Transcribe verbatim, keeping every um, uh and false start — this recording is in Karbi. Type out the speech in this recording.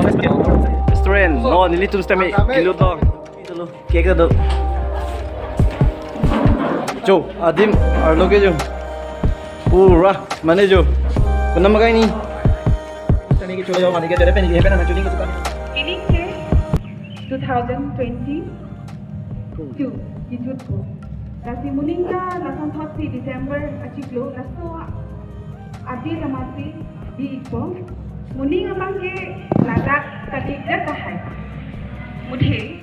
Restaurant. No, nelitum sitame kelut lo. Cake do. Jo, adim arlo ke jo. Pura, mane jo. Konat ma kai ni? Tani ke cholo jo, mane ke tere pen ke pen na chuling ke suka. Ini ke two thousand twenty-two kejut ko. Lasi moning ta lason thotsi December achiklo, laso adim amatsi bi ikpo. Moning abang ke ladak tadi dak tahai. Mudhe.